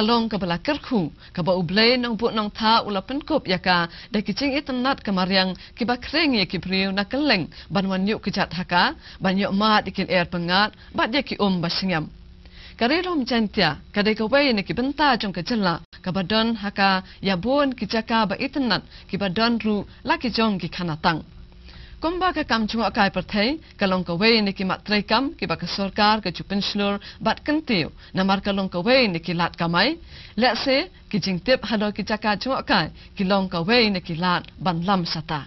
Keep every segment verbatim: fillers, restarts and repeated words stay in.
Long kaba la kyrkhu, kaba U Blei Nongbuh Nongtha u la pynkup ïa ka da ki jingitynnad ka mariang kiba khring ïa ki briew na kylleng ban wan ïuh kjat ha ka, ban ïoh mad ïa ki lyer pyngngad bad ïa ki um ba shngiam. Ka Ri Lum Jaintia ka dei kawei na ki bynta jong ka jylla kaba don ha ka ïa bun ki jaka ba itynnad kiba don ruh la ki jong ki khana tang. Kumba ka kam jngohkai pyrthei ka long kawei na ki mat treikam kiba ka sorkar ka ju pynshlur bad kyntiew, namar ka long kawei na ki lad kamai. Lehse ki jingtip halor ki jaka jngohkai ki long kawei na ki lad ban lam shata.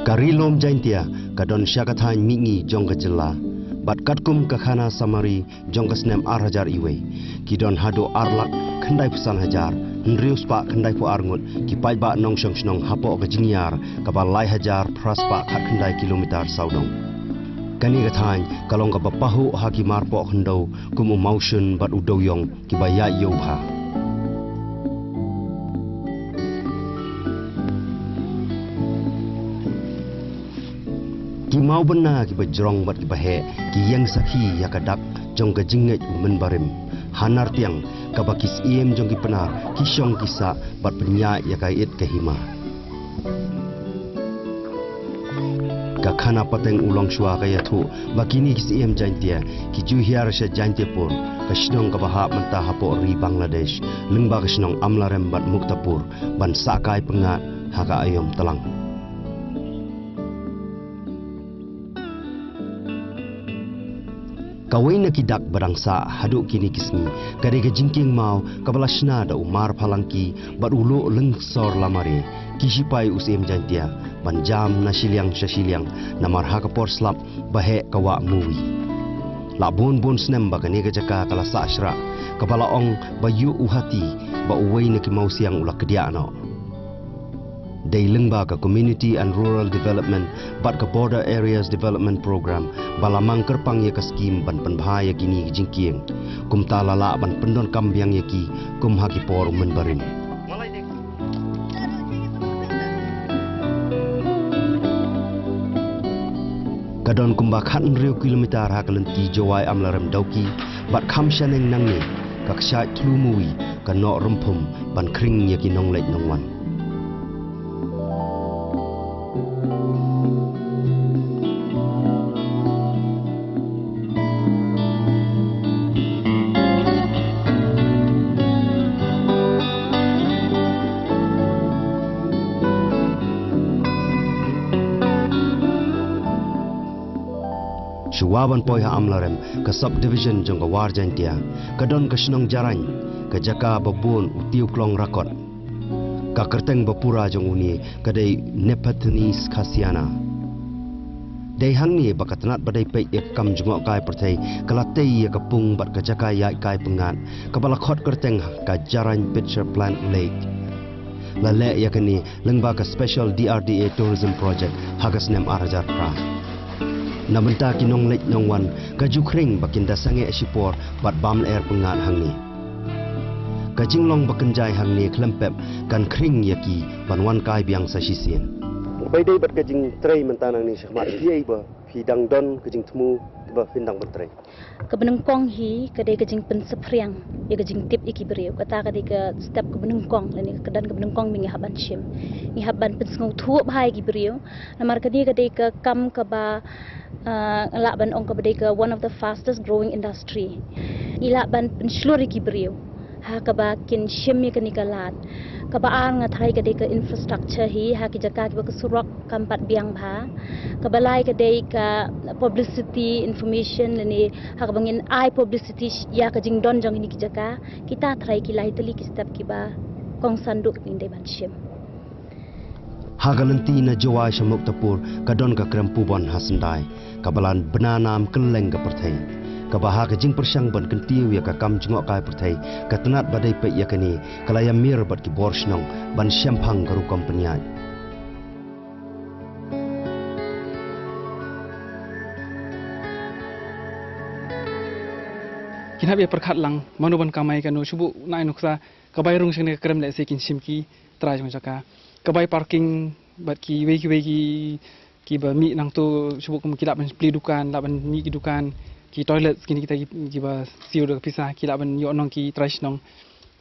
Ka Ri Lum Jaintia ka don sha ka thaiñ mihngi jong ka jylla, bad katkum ka khana summary jong ka snem ar hajar iwei, ki don haduh ar lak khyndai phew san hajar hynriew spah khyndai phew ar ngut ki paidbah nongshong shnong hapoh ka jingïar kaba lai hajar phra spah khatkhyndai kilometer sawdong. Kane ka thaiñ ka long kaba pahuh ha ki marpoh khyndew kum u Mawshun bad u Dewiong kiba ïaid ïew bha. Ki mawbynna kiba jrong bad kiba heh ki ïeng sakhi ïa ka dak jong ka jingngeit u mynbarim. Ha Nartiang kaba ki syiem jong ki Pnar ki shong ki sah bad pynïaid ïa ka it ka hima. Ka khana pateng u Longshuwa ka ïathuh ba kine ki syiem Jaintia ki ju hiar sha Jaintiapur, ka shnong kaba hap mynta hapoh ri Bangladesh, lyngba ka shnong Amlarem bad Muktapur ban sah kai pyngngad ha ka aïom tlang. Kawei na ki dak ba dang sah haduh kine ki sngi ka dei ka jingkieng maw kaba la shna da u Mar Phalangki bad u Luh Lyngsor Lamare, ki shipai u Syiem Jaintia, ban jam na shiliang sha shiliang namar ha ka por slap ba heh ka wah muwi. La bun bun snem ba kane ka jaka ka la sah shrah, kaba la ong ba ïuh u hati ba uwei na ki mawsiang u la kdiah noh. Dei lyngba ka Community and Rural Development bad ka Border Areas Development Program ba la mang kyrpang ïa ka skim ban pynbha ïa kine ki jingkieng. Kumta la lah ban pyndonkam biang ïa ki kum ha ki por mynbarim. Ka don kumba khathynriew kilometer ha ka lynti Jowai Amlarem Dawki, bad kham shaneng nangne ka kshaid Thlu Muwi ka noh rymphum ban khring ïa ki nongleit nongwan. Shuwa ban poi ha Amlarem, ka subdivision jong ka War Jaintia, ka don ka shnong Jarain, ka jaka ba bun u tiew klong rakot. Ka kyrteng ba pura jong une ka dei Nepenthes khasiana. Dei hangne ba ka tnat ba dei peit ïa ka kam jngohkai pyrthei ka la tei ïa ka pung bad ka jaka ïaid kai pyngngad kaba la khot kyrteng ka Jarain Pitcher Plant Lake. La leh ïa kane lyngba ka Special D R D A Tourism Project ha ka snem ar hajar phra. Na bynta ki nongleit nongwan ka ju khring ba kin da sangeh shipor bad bam lyer pyngngad hangne. Ka jinglong ba kynjai hangne khlem pep kan khring ïa ki ban wan kai biang sa shisien. Ba dei bad ka jingtrei mynta nangne shakhmat, phi ei ba phi dang don ka jingthmu ba phin dang ban trei? Kaba nyngkong hi ka dei ka jingpynsaphriang ïa ka jingtip ïa ki briew. Kata ka dei ka step kaba nyngkong lane ka kyrdan kaba nyngkong ba ngi hap ban shim. Ngi hap ban pynsngewthuh bha ïa ki briew. Namar kane ka dei ka kam kaba, ah, lah ban ong kaba dei ka one of the fastest growing industry. Ngi lah ban pynshlur ïa ki briew ha kaba kin shim ïa kane ka lad. Kaba ar nga tharai ka dei ka infrastructure hi ha ki jaka kiba ka surok kam pat biang bha. Kaba lai ka dei ka publicity, information, lane ha kaba ngin ai publicity ïa ka jingdon jong kine ki jaka. Kita tharai ki lai tylli ki step kiba kongsan duh kiba ngin dei ban shim. Ha ka lynti na Jowai sha Muktapur ka don ka krem pubon ha Syndai kaba la bna nam kylleng ka pyrthei. Kaba ha ka jingpyrshang ban kyntiew ïa ka kam jngohkai pyrthei, ka tnat ba dei peit ïa kane ka la ïamir bad ki bor shnong ban shemphang ka rukom pynïaid. Kin hap ïa pyrkhat lang mano ban kamai kano, shu buh na ai nuksa, ka bai rung shangne ka krem lehse kin shim ki trai jong jaka. Ka bai parking bad kiwei kiwei ki kiba mih nangto shuh kum ki lah ban plie dukan, lah ban mih ki dukan, ki toilets kine kita ki, kiba siew da ka pisa, ki lah ban ïoh nong ki trai shnong.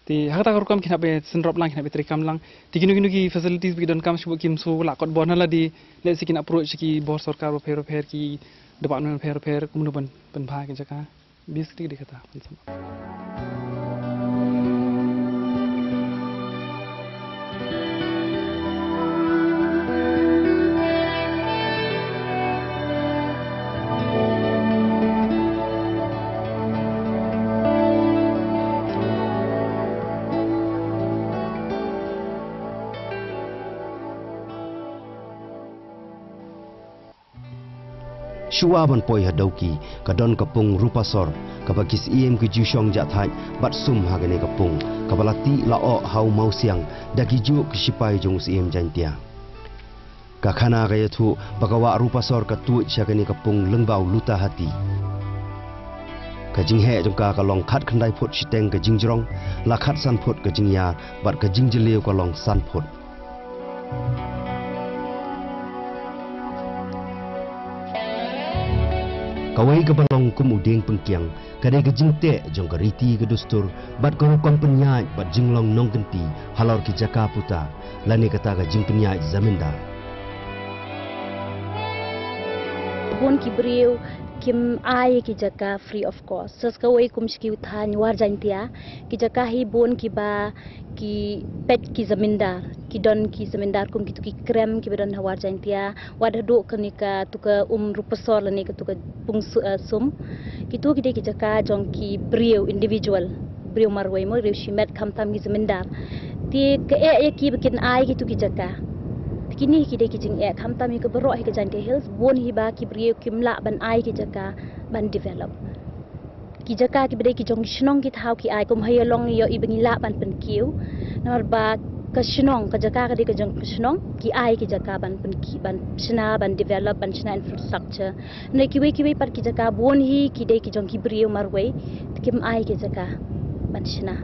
Te ha kata ka rukom ki hap ban synrop lang, ki hap ban treikam lang. Te kino kino ki facilities ba ki donkam shuh kim shu lah kot bor na lade, lehse kin approach ki bor sorkar bapher bapher, ki department bapher bapher kumno ban pynbha ki jaka. Basically dei kata. Shuwa ban poi ha Dawki, ka don ka pung Rupasor, kaba ki Syiem ki Jiwshong Jahthait bat sum ha kane ka pung, kaba la tih la oh ha u Mawsiang da ki juh ki shipai jong u Syiem Jaintia. Ka khana ka ïathuh ba ka wah Rupasor ka tuid sha kane ka pung lyngba u Lutahati. Ka jingheh jong ka ka long khatkhyndai phut shiteng ka jingjrong, la khatsan phut ka jingïar, bad ka jingjylliew ka long san phut. Kawei kaba long kum u dieng pynkiang ka dei ka jingteh jong ka riti ka dustur bad ka rukom pynïaid bad jinglong nongkynti halor ki jaka puta, lane kata ka jingpynïaid zamindar. Bun ki briew kim ai ki jaka free of cost. Sa kawei kum sha ki u thaiñ War Jaintia, ki jaka hi bun kiba ki peit ki zamindar, ki don ki zamindar kum kitu ki krem kiba don ha War Jaintia, wat haduh kane katu ka um Rupasor lane katu ka pung su-, eh, sum. Kitu ki dei ki jaka jong ki briew individual, briew marwei mo, briew shimet, khamtam ki zamindar. Te ka eh ïa ki ba kin ai kitu ki jaka. Te kine ki dei ki jingeh, khamtam ïa ka baroh hi ka Jaintia Hills, bun hi ba ki briew kim lah ban ai ki jaka ban develop. Ki jaka kiba dei ki jong ki shnong ki thaw ki ai, kum ha Ïalong ïoh i ba ngi lah ban pynkiew. Namar ba ka shnong, ka jaka ka dei ka jong ka shnong, ki ai ki jaka ban pynki-, ban shna, ban develop, ban shna infrastructure. Hynrei kiwei kiwei pat ki jaka bun hi ki dei ki jong ki briew marwei, te kim ai ki jaka ban shna.